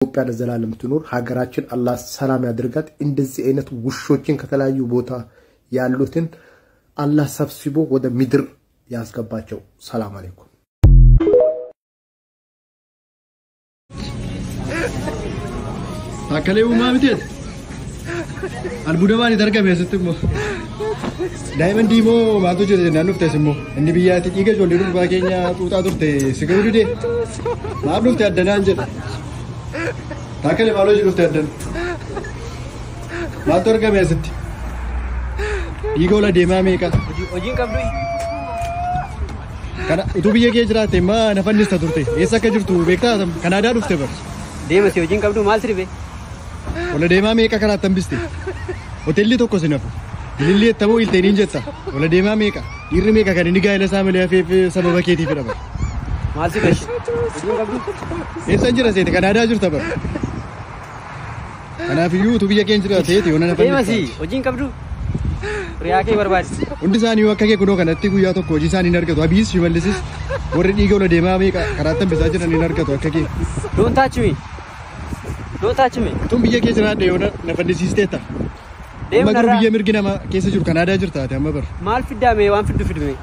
ኢትዮጵያ ለዘላለም ትኑር። ሀገራችን አላህ ሰላም ያድርጋት። እንደዚህ አይነት ውሾችን ከተለያዩ ቦታ ያሉትን አላህ ሰብስቦ ወደ ምድር ያስገባቸው። ሰላም አለይኩም። Taakkalee uumaa miteeti. Albuuda maaliit argame asitti immoo? Daa'imman moo maaltu hojjete jennaan dhuftes immoo inni biyyaatti dhiiga ijoollee durbaa keenya xuuxaa turte si ga'uu didee maaf dhufte addanaan jedha. Taakkalee maal hojii dhufte addan? Maaltu argame asitti? Dhiiga ola deemaa meeqa? Hojiin qabdu. Kana utuu biyya kee jiraatte maa na fannista turte? Eessa akka jirtu beektaa? Kanaadaa dhufte bar. Deema si hojiin qabdu maal si dhibe? Ola deemaa meeqa karaatti hambiste? Hoteelli tokko si nafu. Ilillee ettamoo ilteeniin jetta. Ola deemaa meeqa? Dhiirri meeqa kan inni gaa'ela isaa malee hafeef sababa keetiif hidha bar. Maal si gashi? Hojiin qabdu. Eessa jira seete? Kanaadaa jirta bar. Kanaafiyyuu utuu biyya keenya jiraate yoona na Deema si fannista. hojiin qabdu. Riyaa kee barbaadi. Hundi isaanii akka kee kunoo kanatti guyyaa tokko hojii isaanii hin argatu. Abiyyiis Shimallisis warri dhiiga ola deemaa meeqa karaatti hambisaa jiran hin argatu akka kee. Don't touch me. Don't touch me. Utuun biyya kee jiraadhe yoona na fannisiisteetta. Deema Amma garuu narraa. Biyya mirgi namaa keessa jiru Kanaadaa jirta ati amma bar. Maal fiddaa mee waan fiddu fidme?